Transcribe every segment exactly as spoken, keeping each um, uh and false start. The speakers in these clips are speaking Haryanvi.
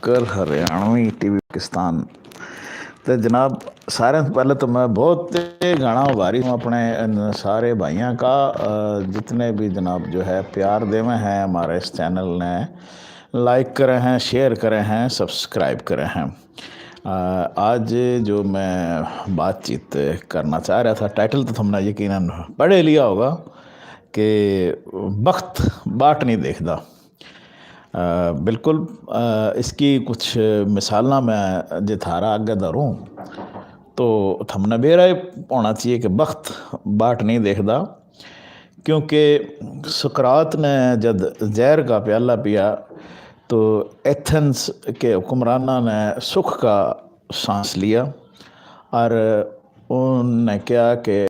कर हरियाणवी टीवी पाकिस्तान। तो जनाब, सारे से पहले तो मैं बहुत ही गाना आभारी हूँ अपने इन सारे भाइयों का, अ, जितने भी जनाब जो है प्यार देवे हैं हमारे इस चैनल ने, लाइक करे हैं, शेयर करे हैं, सब्सक्राइब करे हैं। अ, आज जो मैं बातचीत करना चाह रहा था, टाइटल तो तुमने यकीनन पढ़ लिया होगा कि बख्त बाट नहीं देखदा। अ, बिल्कुल, अ, इसकी कुछ मिसालां मैं जे थारा आगे धरूं, तो थमने बेरा ही होना चाहिए कि बख्त बाट नहीं देखदा, क्योंकि सुकरात ने जब जहर का प्याला पिया, तो एथेंस के हुक्मराना ने सुख का सांस लिया और उनने कहा कि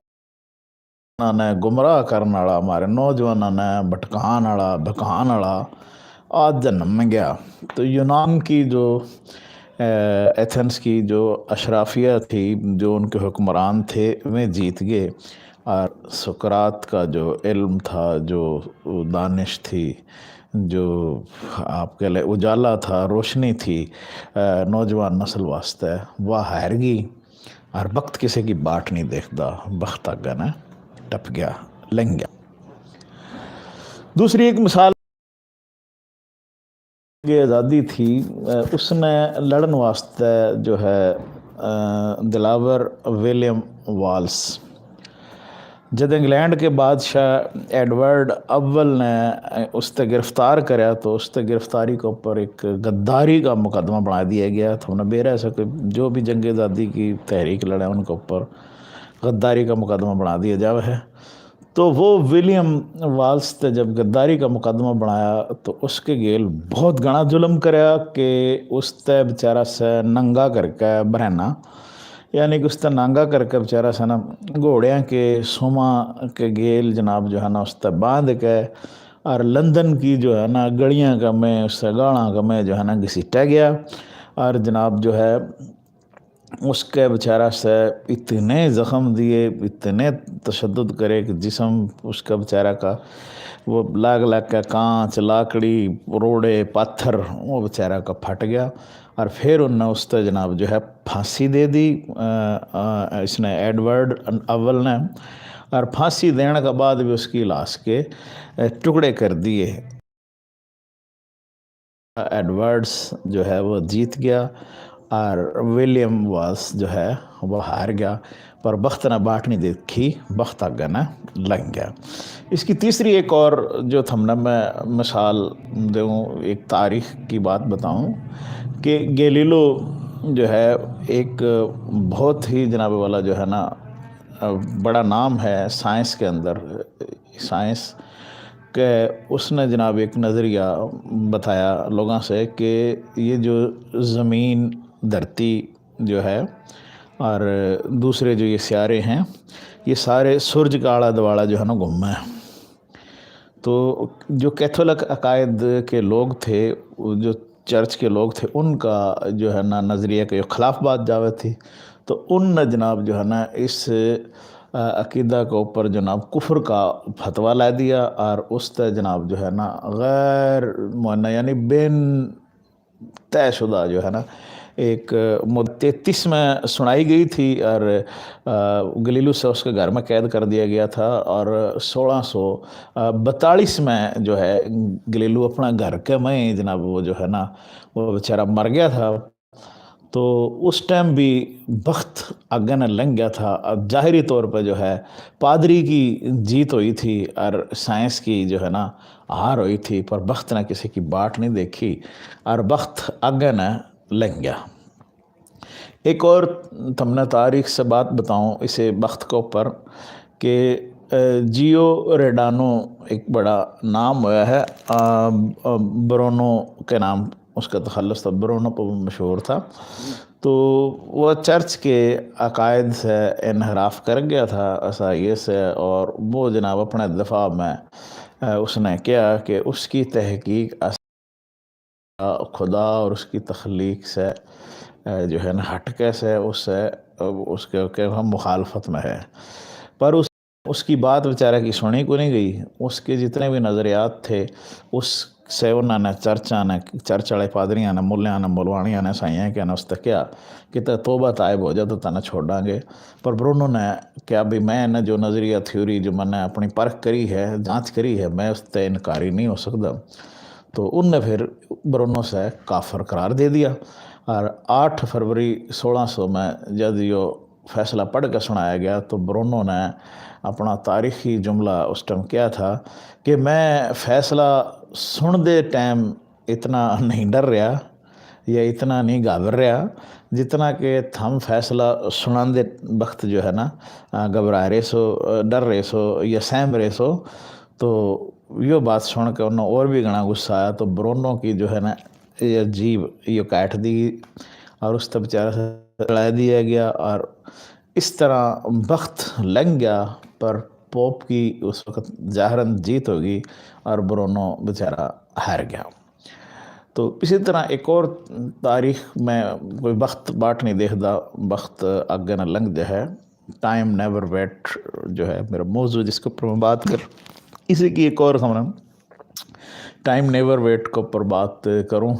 ने गुमराह करण आला, हमारे नौजवानां ने भटकाण आला, बहकाण आला, आज जन्म गया। तो यूनान की जो, अ, एथेंस की जो अशराफिया थी, जो उनके हुक्मरान थे, वे जीत गए। और सुकरात का जो इल्म था, जो दानिश थी, जो आप कह ले उजाला था, रोशनी थी, अ, नौजवान नस्ल वास्ते, वह हार गई। और बख्त किसी की बाट नहीं देखदा, बख्त आगे ने टप गया, लंघ गया। दूसरी एक मिसाल, ये आज़ादी थी, अ, उसने लड़न वास्ते जो है, अ, दिलावर विलियम वाल्स, जब इंग्लैंड के बादशाह एडवर्ड अव्वल ने, अ, उसते गिरफ्तार करया, तो उसते गिरफ्तारी के ऊपर एक गद्दारी का मुकदमा बना दिया गया। तो हमने बेरा ऐसा कि जो भी जंग आज़ादी की तहरीक लड़े, उनके ऊपर गद्दारी का मुकदमा बना दिया जावे है। तो वो विलियम वाल्स ते जब गद्दारी का मुकदमा बनाया, तो उसके गेल बहुत घना जुल्म करया कि उसते बेचारा से नंगा करके बरहना, यानी कि उसते नंगा करके बेचारा से ना घोड़ियां के सुमा के गेल जनाब जो है ना, उसते बांध के और लंदन की जो है ना गलियां का में उससे गालां का में जो है ना घसीटा गया। और जनाब जो है उसके बेचारा से इतने जख्म दिए, इतने तशद्दुद करे कि जिस्म उसका बेचारा का वो लाग लाग के कांच, लाकड़ी, रोड़े, पत्थर वो बेचारा का फट गया। और फिर उनने उसते जनाब जो है फांसी दे दी, अ, अ, इसने एडवर्ड अव्वल ने। और फांसी देने के बाद भी उसकी लाश के, अ, टुकड़े कर दिए। एडवर्ड्स जो है वो जीत गया और विलियम वाल्स जो है वो हार गया, पर बख्त ने बाट नहीं देखी, बख्त आगे ने लंघ गया। इसकी तीसरी एक और जो थमने मैं मिसाल दूँ, एक तारीख की बात बताऊँ कि गैलीलो जो है एक बहुत ही जनाब वाला जो है ना, अ, बड़ा नाम है साइंस के अंदर, साइंस के उसने जनाब एक नज़रिया बताया लोगों से कि ये जो ज़मीन, धरती जो है और दूसरे जो ये सियारे हैं, ये सारे सूरज का आला दुआला जो है ना घूमे हैं। तो जो कैथोलिक अकायद के लोग थे, वो जो चर्च के लोग थे, उनका जो है ना नज़रिया के खिलाफ बात जावे थी, तो उनने जनाब जो है ना इस, अ, अकीदा के ऊपर जनाब कुफर का फतवा ला दिया और उसते जनाब जो है ना गैर मुअन्ना यानी बिन तयशुदा जो है ना एक मुद्दत तैंतीस में सुनाई गई थी और, अ, गलीलुस उसके घर में कैद कर दिया गया था और सोलह सौ बतालीस में जो है गलीलू अपना घर के में जनाब वो जो है ना वो बेचारा मर गया था। तो उस टाइम भी बख्त आगे ने लंघ गया था। अब जाहिरी तौर पर जो है पादरी की जीत हुई थी और साइंस की जो है ना हार हुई थी, पर बख्त ने किसी की बाट नहीं देखी और बख्त आगे ने लंघ गया। एक और थमने तारीख से बात बताऊं इसे बख्त के ऊपर कि, अ, जियो रेडानो एक बड़ा नाम हुआ है, अ, अ, ब्रोनो के नाम उसका तखल्लुस था, ब्रोनो पर वो मशहूर था। तो वो चर्च के अकायद से इनहराफ कर गया था, असाइये से, और वो जनाब अपने दिफा में, अ, उसने कहा कि उसकी तहकीक अस-, अ, खुदा और उसकी तख्लीक से, अ, जो है ना, हटके से, उससे, अ, उसके, के हम मुखालफत में है। पर उस, उसकी बात बेचारा की सुनी को नहीं गई। उसके जितने भी नज़रियात थे, उस से उन्होंने चर्चा ने, चर्च वाले पादरियां ने, मुल्लियां ने, मुलवानियां ने, साइयां के ने उसते कहा कि ते तौबा तायब हो जा तो तन्ने छोड़ांगे। पर ब्रूनो ने कहा, "भी मैं ना जो नज़रिया, थ्योरी जो मैंने अपनी परख करी है, जांच करी है, मैं उसते इनकारी नहीं हो सकता।" तो उनने फिर ब्रूनो से काफर करार दे दिया। और आठ फरवरी सोलह सौ में जब यो फैसला पढ़ के सुनाया गया तो ब्रूनो ने अपना तारीखी जुमला उस टाइम किया था कि मैं फैसला सुनते टाइम इतना नहीं डर रहा या इतना नहीं घाबर रहा, जितना कि थम फैसला सुनाते वक्त जो है ना, अ, घबरा रहे सो, अ, डर रहे सो या सहम रहे सो। तो यो बात सुन के उन्हें और भी घना गुस्सा आया। तो ब्रूनो की जो है ना, ये जीभ यो काट दी और उस तक बेचारा से जला दिया गया। और इस तरह वक्त लंघ गया, पर पोप की उस वक्त जाहरन जीत होगी और ब्रूनो बेचारा हार गया। तो इसी तरह एक और तारीख में कोई वक्त बाट नहीं देखता, वक्त आगे न लंघ जाए। टाइम नेवर वेट जो है मेरा मौजू, जिसके ऊपर मैं बात कर, इसी की एक और हम टाइम नेवर वेट के ऊपर बात करूं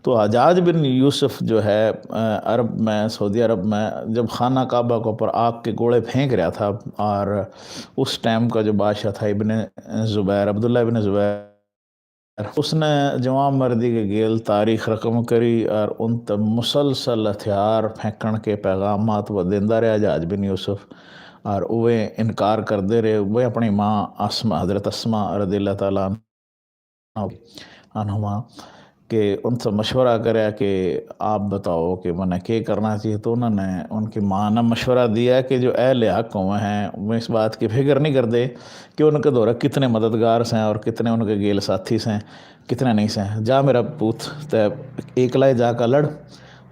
तो हजाज बिन यूसुफ जो है, अ, अरब में, सऊदी अरब में, जब खाना काबा के ऊपर आग के गोले फेंक रहा था और उस टाइम का जो बादशाह था इब्ने जुबैर, अब्दुल्ला इब्ने जुबैर, उसने जवान मर्दी के गेल तारीख रकम करी और उन तक मुसलसल हथियार फेंकण के पैगामात वो देंदा रहा हजाज बिन यूसुफ। और वे इनकार करते रहे। वे अपनी माँ असमा, हजरत असमा रदिल्ला तआला अन्हा, के उनसे मशवरा करया कि आप बताओ कि मैंने क्या करना चाहिए। तो उन्होंने, उनकी माँ ने मशवरा दिया कि जो अहले हक हुए हैं, वो इस बात की फिक्र नहीं करते कि उनके धोरे कितने मददगार हैं और कितने उनके गेल साथी हैं, कितने नहीं हैं। जा मेरा पूत, तै एकला ही जाकर लड़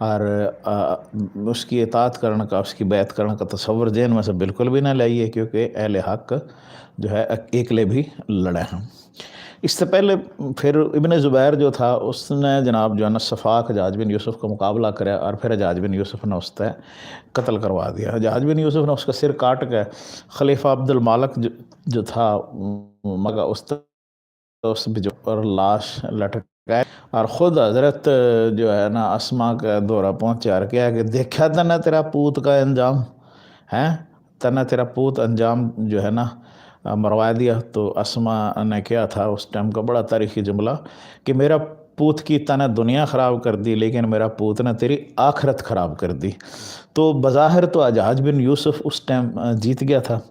और, आ, उसकी इतात करण का, उसकी बैत करण का तसव्वुर जहन में से बिल्कुल भी ना लाइए, क्योंकि अहले हक जो है एकले भी लड़े हैं। इससे पहले फिर इब्ने जुबैर जो था, उसने जनाब जो है ना सफाक हजाज बिन यूसुफ का मुकाबला करया और फिर हजाज बिन यूसुफ ने उससे कत्ल करवा दिया। हजाज बिन यूसुफ ने उसका सिर काट के खलीफा अब्दुल मालिक जो, जो था, मगा उस, उस भी जो, और लाश लटकाए और खुद हजरत जो है ना असमा के दौरा पहुंचा और कहा कि देखा तन्ने तेरा पूत का अंजाम है, तन्ने तेरा पूत अंजाम जो है ना, अ, मरवा दिया। तो असमा ने कहा था उस टाइम का बड़ा तारीखी जुमला कि मेरा पूत की तन्ने दुनिया ख़राब कर दी, लेकिन मेरा पूत ने तेरी आखिरत ख़राब कर दी। तो बज़ाहिर तो हजाज बिन यूसुफ उस टाइम, अ, जीत गया था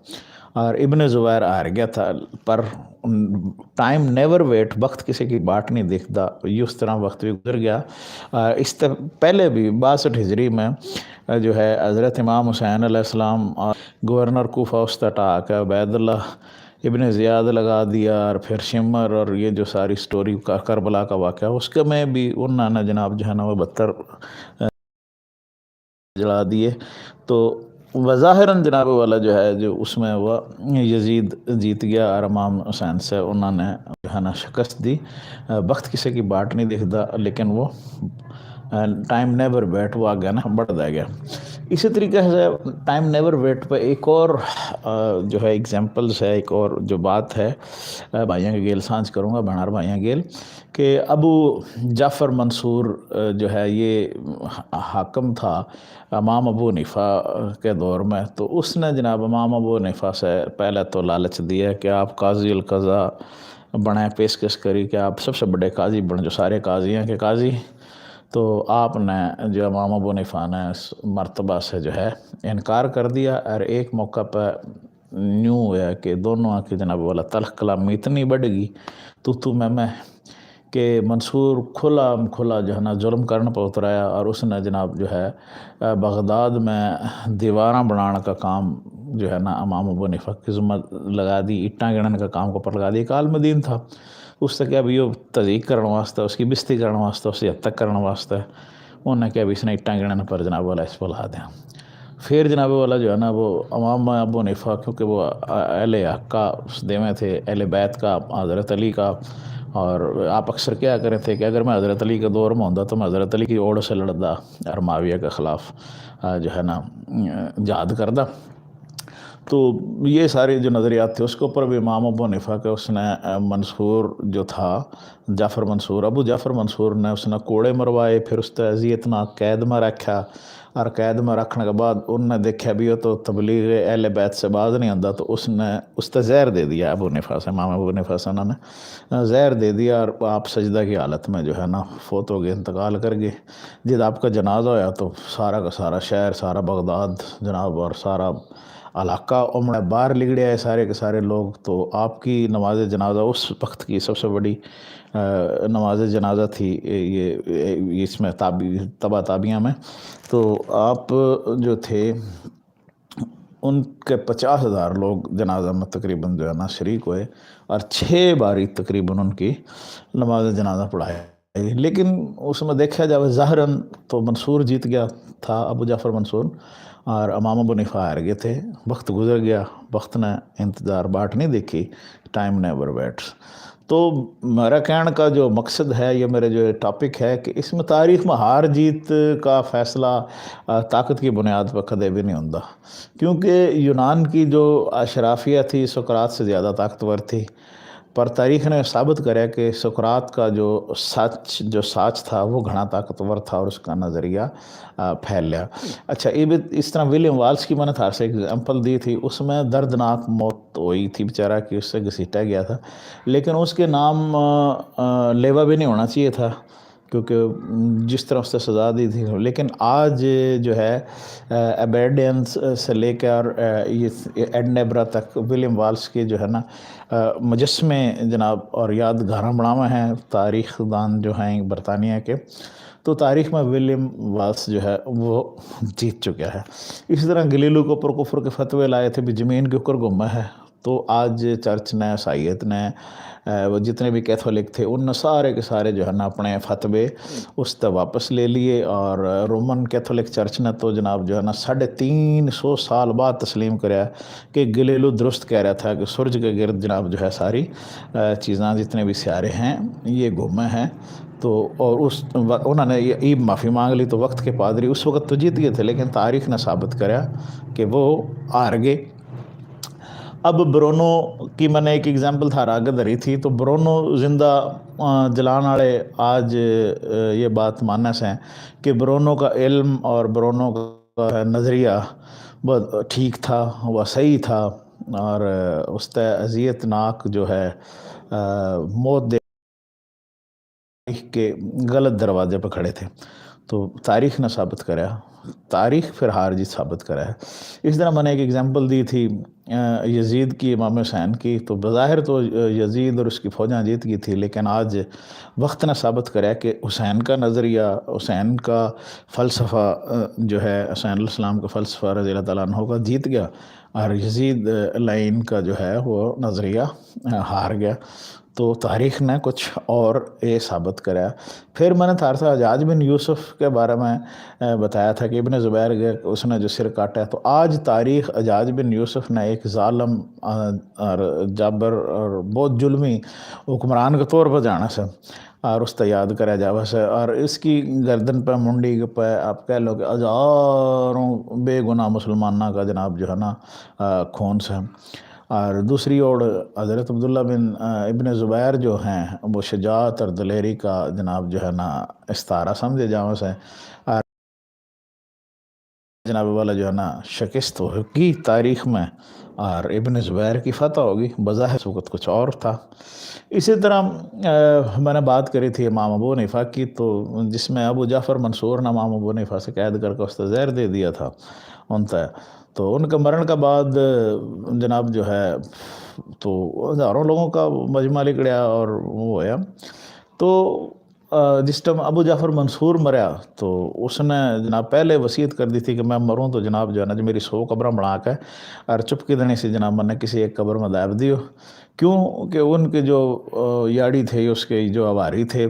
और इब्ने जुबैर हार गया था, पर टाइम नेवर वेट, वक्त किसी की बाट नहीं देखता, ये उस तरह वक्त भी गुजर गया। अ, इससे पहले भी बासठ हिजरी में, अ, जो है हज़रत इमाम हुसैन अलैहिस्सलाम और गवर्नर कोफा उस तटा के उबैदुल्ला इब्ने ज़ियाद लगा दिया और फिर शिमर और ये जो सारी स्टोरी का करबला का वाक़या, उसके में भी उन्होंने जनाब जो है ना वो बदतर, अ, जला दिए। तो वज़ाहिरन जनाब वाला जो है जो उसमें वह यजीद जीत गया और इमाम हुसैन से उन्होंने जो है ना शिकस्त दी। अ, वक्त किसी की बाट नहीं देखता, लेकिन वो, अ, टाइम नेवर वेट, वो आगे ना बढ़ता गया। इसी तरीके से टाइम नेवर वेट पे एक और, अ, जो है एग्जांपल्स है, एक और जो बात है, अ, भाइयों के गेल सांझ करूँगा, बहनार भाइयों गेल, कि अबू जाफ़र मंसूर, अ, जो है ये हा-, हाकम था इमाम अबू हनीफा के दौर में, तो उसने जनाब इमाम अबू हनीफा से पहले तो लालच दिया कि आप काजी अल कज़ा बने, पेशकश करी कि आप सबसे बड़े काजी बन, जो सारे काजियां के काजी। तो आपने जो इमाम अबू हनीफा ने इस मर्तबा से जो है इनकार कर दिया और एक मौका पर न्यू होया कि दोनों की जनाब वाला तल्ख कलामी इतनी बढ़ गई, तू तू मैं मैं, कि मंसूर खुला खुला जो है ना जुल्म करने पर उतराया और उसने जनाब जो है, अ, बगदाद में दीवारां बनाने का काम जो है ना इमाम अबू हनीफा की जिम्मा लगा दी, ईंटां गिणन का काम के ऊपर लगा दी। एक आलिम दीन था, उससे क्या भी यो तज़ीक करने वास्ते, उसकी बेइज्जती करने वास्ते, उसकी हत्या करने वास्ते उन्हें क्या भी इसने ईंटां गिणन पर जनाब वाला इस पर ला दें। फिर जनाब वाला जो है ना वो इमाम अबू हनीफा, क्योंकि वो अ-, अहले हक का देवे थे, अहले बैत का, हज़रत अली का, और आप अक्सर क्या करे थे कि अगर मैं हज़रत अली के दौर में होंदा तो मैं हज़रत अली की ओर से लड़दा और माविया के ख़िलाफ़, अ, जो है ना, अ, जिहाद करदा। तो ये सारे जो नज़रियात थे, उसके ऊपर भी इमाम अबू हनीफा के उसने, अ, मंसूर जो था, जाफ़र मंसूर, अबू जाफ़र मंसूर ने उसने कोड़े मरवाए, फिर उसते अजियतनाक कैद में रखा, और कैद में रखने के बाद उनने देखा भी हो तो तबलीग अहले बैत से बाज नहीं आता, तो उसने, उसते जहर दे दिया अबू हनीफा से, इमाम अबू हनीफा से उन्होंने, अ, जहर दे दिया और आप सजदा की हालत में जो है ना, फोत हो गए, इंतकाल कर गए। जब आपका जनाजा होया तो सारा का सारा शहर, सारा बगदाद जनाब, और सारा इलाका उमड़ा बाहर लिगड़े आए, सारे के सारे लोग। तो आपकी नमाज जनाजा उस वक्त की सबसे बड़ी, अ, नमाज जनाजा थी। ये, ये, इसमें ताबी, तबा ताबियाँ में। तो आप जो थे, उनके पचास हज़ार लोग जनाजा में तकरीबन जो है ना शरीक हुए, और छः बारी तकरीबन उनकी नमाज जनाजा पढ़ाई। लेकिन उसमें देखा जावे, ज़ाहरन तो मंसूर जीत गया था, अबू जाफ़र मंसूर, और इमाम अबू हनीफा हार गए थे। वक्त गुजर गया, वक्त ने इंतज़ार बाट नहीं देखी, time never waits। तो मेरा कहने का जो मकसद है, ये मेरा जो टॉपिक है कि इसमें तारीख में हार जीत का फैसला, अ, ताकत की बुनियाद पर कदे भी नहीं होता, क्योंकि यूनान की जो अशराफिया थी, सुकरात से ज़्यादा ताकतवर थी। पर तारीख ने साबित करया कि सुकरात का जो सच, जो साच था, वो घना ताकतवर था और उसका नज़रिया, अ, फैल लिया। अच्छा, ये भी इस तरह विलियम वाल्स की मैंने थारे से एग्जाम्पल दी थी, उसमें दर्दनाक मौत हुई थी बेचारा कि उससे घसीटा गया था, लेकिन उसके नाम, अ, अ, लेवा भी नहीं होना चाहिए था, क्योंकि, उम, जिस तरह उसने सजा दी थी। लेकिन आज जो है, अ, एबरडेन से लेकर, अ, ये एडिनबरा तक विलियम वाल्स के जो है ना, अ, मुजस्मे जनाब और यादगार बनावे हैं तारीखदान जो हैं बरतानिया के। तो तारीख में विलियम वाल्स जो है वो जीत चुका है। इसी तरह गलीलू के ऊपर कुफर के फतवे लाए थे भी ज़मीन के ऊपर घूमे है। तो आज चर्च ने, ईसाइत ने, अ, वो जितने भी कैथोलिक थे, उन सारे के सारे जो है ना अपने फतवे उस तक वापस ले लिए और रोमन कैथोलिक चर्च ने तो जनाब जो है ना साढ़े तीन सौ साल बाद तस्लीम करया कि गलीलू दुरुस्त कह रहा था कि सूरज के गिर्द जनाब जो है सारी, अ, चीज़ां जितने भी सियारे हैं ये घूमे हैं। तो और उस व-, उन्होंने ये, ये माफ़ी मांग ली। तो वक्त के पादरी उस वक्त तो जीत गए थे, लेकिन तारीख ने साबित करया कि वो हार गए। अब ब्रोनो की मैंने एक एग्जाम्पल थारा आगे धरी थी, तो ब्रोनो जिंदा, अ, जलान वाले आज, अ, ये बात माने से कि ब्रोनो का इल्म और ब्रोनो का नज़रिया बहुत ठीक था, वह सही था, और उसते अजियतनाक जो है, अ, मौत दे के गलत दरवाजे पर खड़े थे। तो तारीख ने साबित करा, तारीख फिर हार जीत साबित करा है। इस तरह मैंने एक एग्जाम्पल दी थी, अ, यजीद की, इमाम हुसैन की। तो बज़ाहिर तो, अ, यजीद और उसकी फौजां जीत गई थी, लेकिन आज वक्त ने साबित करा कि हुसैन का नज़रिया, हुसैन का फ़लसफ़ा, अ, जो है, हुसैन अलैहिस्सलाम का फ़लसफ़ा रज़ी अल्लाह तआला अन्हु का जीत गया, और यजीद, अ, लाइन का जो है वो नज़रिया, अ, हार गया। तो तारीख ने कुछ और ये साबित करा। फिर मैंने थारे से हज्जाज बिन यूसुफ के बारे में, अ, बताया था कि इब्ने ज़ुबैर के उसने जो सिर काटा है, तो आज तारीख हज्जाज बिन यूसुफ ने एक जालिम, अ, और जाबर और बहुत जुल्मी हुक्मरान के तौर पर जाना से, और उसते याद करा जावे से, और इसकी गर्दन पे, मुंडी के पे आप कह लो कि हजारों बेगुनाह मुसलमाना का जनाब जो है ना, अ, खून से। और दूसरी ओर हज़रत अब्दुल्ला बिन, अ, इब्ने ज़ुबैर जो हैं, वो शजाअत और दलेरी का जनाब जो है ना, इस्तारा समझे जावे से। और जनाब वाला जो है ना, शिकस्त होगी तारीख में, और इब्ने ज़ुबैर की फतह होगी। बज़ाहिर सूरत कुछ और था। इसी तरह, अ, मैंने बात करी थी इमाम अबू हनीफा की, तो जिसमें अबू जाफ़र मंसूर ने इमाम अबू हनीफा से कैद करके उससे जहर दे दिया था उनते। तो उनके मरण के बाद जनाब जो है, तो हज़ारों लोगों का मजमा लिकड़या और वो होया। तो, अ, जिस टाइम अबू जाफ़र मंसूर मरया, तो उसने जनाब पहले वसीयत कर दी थी कि मैं मरूं तो जनाब जो है ना, जो मेरी सौ कब्रां बना के और चुपके देने से जनाब मैंने किसी एक कब्र में दाब दियो। क्योंकि उनके जो, अ, याड़ी थे, उसके जो हवारी थे,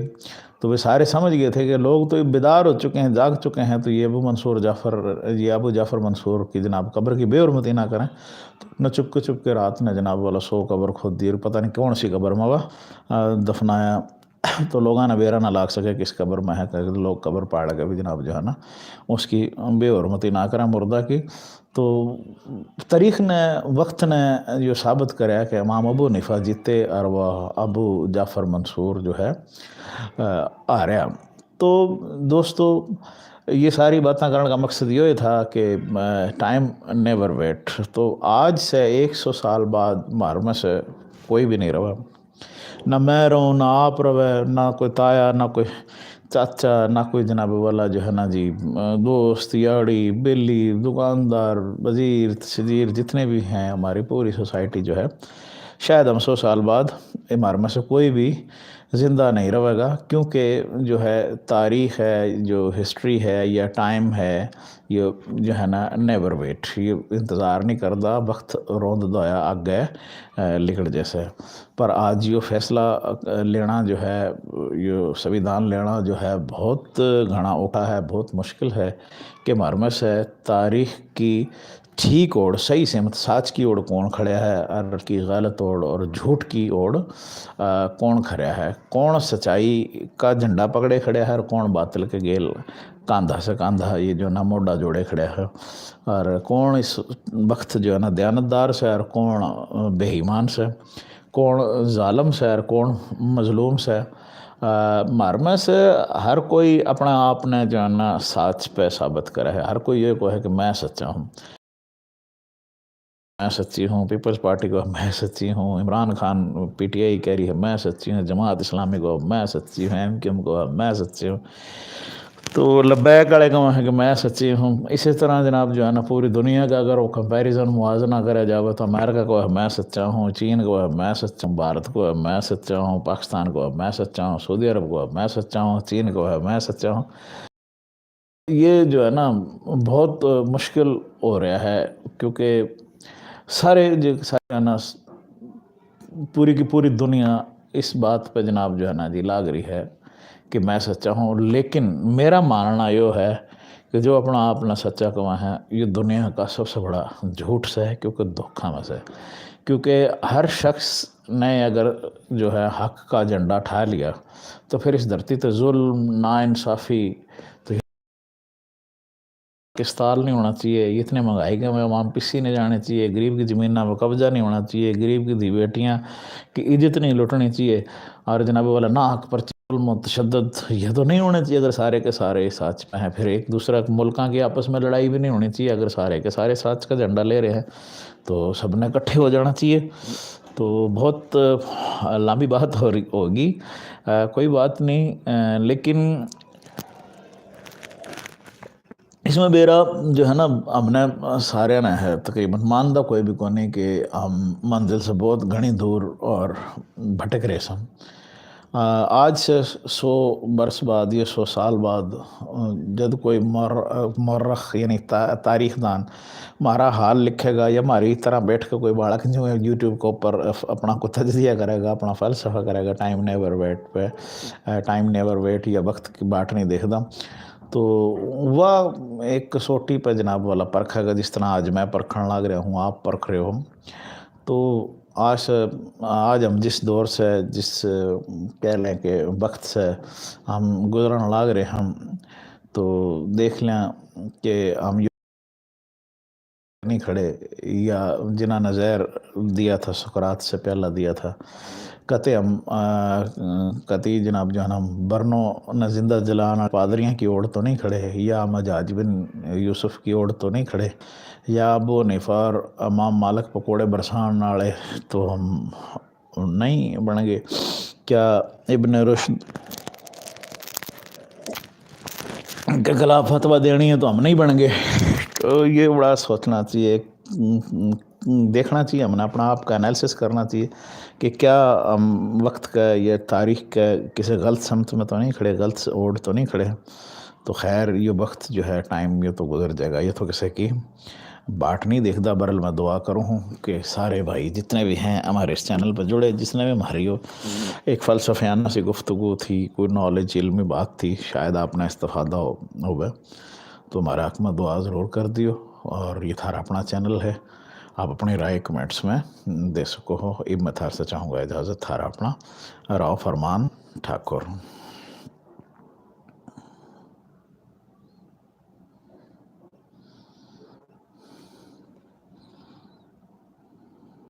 तो वे सारे समझ गए थे कि लोग तो बेदार हो चुके हैं, जाग चुके हैं, तो ये अबू मंसूर जाफ़र, ये अबू जाफ़र मंसूर की जनाब कब्र की बेहरमती ना करें। तो न चुपके चुपके रात ने जनाब वाला सौ कब्र खोद दी और पता नहीं कौन सी कब्र में वह, अ, दफनाया। तो लोगों ने बेरा ना लाग सके किस कब्र में है, क्योंकि लोग कब्र पाड़ के भी जनाब जो है ना, उसकी बेहरमती ना करें मुर्दा की। तो तारीख ने, वक्त ने यो साबित करया कि इमाम अबू हनीफा जीते और वह अबू जाफर मंसूर जो है, अ, आ रहा। तो दोस्तों, ये सारी बातें करने का मकसद यो ही था कि, अ, time never wait। तो आज से एक सौ साल बाद म्हारे में से कोई भी नहीं रहा, ना मैं रहूँ, ना आप रहे, ना कोई ताया, ना कोई चाचा, ना कोई जनाब वाला जो है ना जी, अ, दोस्त, यारी, बेली, दुकानदार, वजीर, शजीर, जितने भी हैं हमारी पूरी सोसाइटी जो है, शायद हम सौ साल बाद हमारे में से कोई भी ज़िंदा नहीं रहेगा, क्योंकि जो है तारीख़ है, जो हिस्ट्री है या टाइम है, ये जो है ना, नेवर वेट, ये इंतज़ार नहीं करता, वक्त रोंद दोया आगे, अ, लिकड़ जैसे। पर आज यो फैसला, अ, लेना जो है, यो संविधान लेना जो है, बहुत घना औखा है, बहुत मुश्किल है कि हमारे में से तारीख़ की ठीक ओड़, सही सेमत साच की ओड़ कौन खड़ा है और की गलत ओड़ और झूठ की ओड़, अ, कौन खड़ा है, कौन सच्चाई का झंडा पकड़े खड़ा है और कौन बातल के गेल कांधा से कांधा ये जो ना मोढा जोड़े खड़ा है, और कौन इस वक्त जो है ना दयानतदार से और कौन, अ, बेईमान से, कौन जालिम से और कौन मजलूम से। अ, म्हार में से हर कोई अपने आप ने जो है ना साच पे साबित करे है, हर कोई ये कहे कि मैं सच्चा हूँ, मैं सच्ची हूँ, पीपल्स पार्टी को मैं सच्ची हूँ, इमरान खान, पीटीआई कह रही है मैं सच्ची हूँ, जमात इस्लामी को मैं सच्ची हूँ, एमक्यूएम को मैं सच्ची हूँ। तो लब्बैक वाले कहें कि मैं सच्ची हूँ। इसी तरह जनाब जो है ना, पूरी दुनिया का अगर वो कंपैरिजन, मुआजना करा जावे, तो अमेरिका को है मैं सच्चा हूँ, चीन को है मैं सच्चा हूँ, भारत को है मैं सच्चा हूँ, पाकिस्तान को है मैं सच्चा हूँ, सऊदी अरब को है मैं सच्चा हूँ, चीन को है मैं सच्चा हूँ। ये जो है ना, बहुत मुश्किल हो रहा है, क्योंकि सारे जो, सारे ना, पूरी की पूरी दुनिया इस बात पे जनाब जो है ना जी लाग रही है कि मैं सच्चा हूँ। लेकिन मेरा मानना यो है कि जो अपना आप ना सच्चा कमा है, ये दुनिया का सबसे बड़ा झूठ से है, क्योंकि धोखा में से। क्योंकि हर शख्स ने अगर जो है हक का झंडा ठा लिया, तो फिर इस धरती पे जुल्म, नाइंसाफी, तो किस्ताल नहीं होना चाहिए, इतने महंगाई के में आवाम पिस्सी नहीं जाने चाहिए, गरीब की ज़मीन में कब्जा नहीं होना चाहिए, गरीब की धी बेटियां की इज्जत नहीं लुटनी चाहिए, और जनाब वाला ना हक पर जुल्म, तशद्दद, ये तो नहीं होने चाहिए। अगर सारे के सारे सच में हैं, फिर एक दूसरा मुल्कां की आपस में लड़ाई भी नहीं होनी चाहिए। अगर सारे के सारे सच का झंडा ले रहे हैं, तो सबने इकट्ठे हो जाना चाहिए। तो बहुत, अ, लंबी बात हो रही होगी, अ, कोई बात नहीं, अ, लेकिन इसमें बेरा जो है ना, हमने सारे ने है तकरीबन, मानदा कोई भी कोनी कि हम मंजिल से बहुत घणी दूर और भटक रहे सन। अ, आज से सौ बरस बाद या सौ साल बाद, अ, जद कोई मर-, अ, मौरख यानी ता-, तारीखदान म्हारा हाल लिखेगा या म्हारी तरह बैठ के कोई बालक जो है YouTube के ऊपर अफ-, अपना को तजजिया करेगा, अपना फलसफा करेगा, टाइम नेवर वेट पे, अ, टाइम नेवर वेट या वक्त की बाट नहीं देखदा। तो वह एक कसौटी पे जनाब वाला परखेगा, जिस तरह आज मैं परखण लाग रहा हूँ, आप परख रहे हो। तो आज, आज हम जिस दौर से, जिस, कह लें कि वक्त से हम गुजरन लाग रहे हैं, तो देख लें कि हम यू नहीं खड़े, या जिन्होंने जहर दिया था, सुकरात से प्याला दिया था, कते हम, अ, कती जनाब जो है ना, बरनो न जिंदा जलान पादरियां की ओर तो नहीं खड़े, या हम हज्जाज बिन यूसुफ की ओर तो नहीं खड़े, या अबू हनीफा और इमाम मालिक पकोड़े बरसान वाले तो हम नहीं बन गए? क्या इब्न रुश्द के खिलाफ फतवा देनी है तो हम नहीं बन गए? तो ये बड़ा सोचना चाहिए, देखना चाहिए, हमने अपना आप का एनालिसिस करना चाहिए कि क्या हम वक्त का या तारीख का किसी गलत समत में तो नहीं खड़े, गलत ओर तो नहीं खड़े। तो खैर, ये वक्त जो है, टाइम ये तो गुजर जाएगा, ये तो किसी की बाट नहीं देखदा। बहरहाल, मैं दुआ करूँ हूँ कि सारे भाई जितने भी हैं हमारे इस चैनल पर जुड़े, जिसने भी हमारी यो एक फलसफियाना सी गुफ्तगू थी, कोई नॉलेज, इल्मी बात थी, शायद आपने इस्तेफादा हो, होवे, तो हमारे हक में दुआ ज़रूर कर दियो। और ये थारा अपना चैनल है, आप अपनी राय कमेंट्स में दे सको हो। इब मैं थार से चाहूँगा इजाज़त। थारा अपना राव फरमान ठाकुर।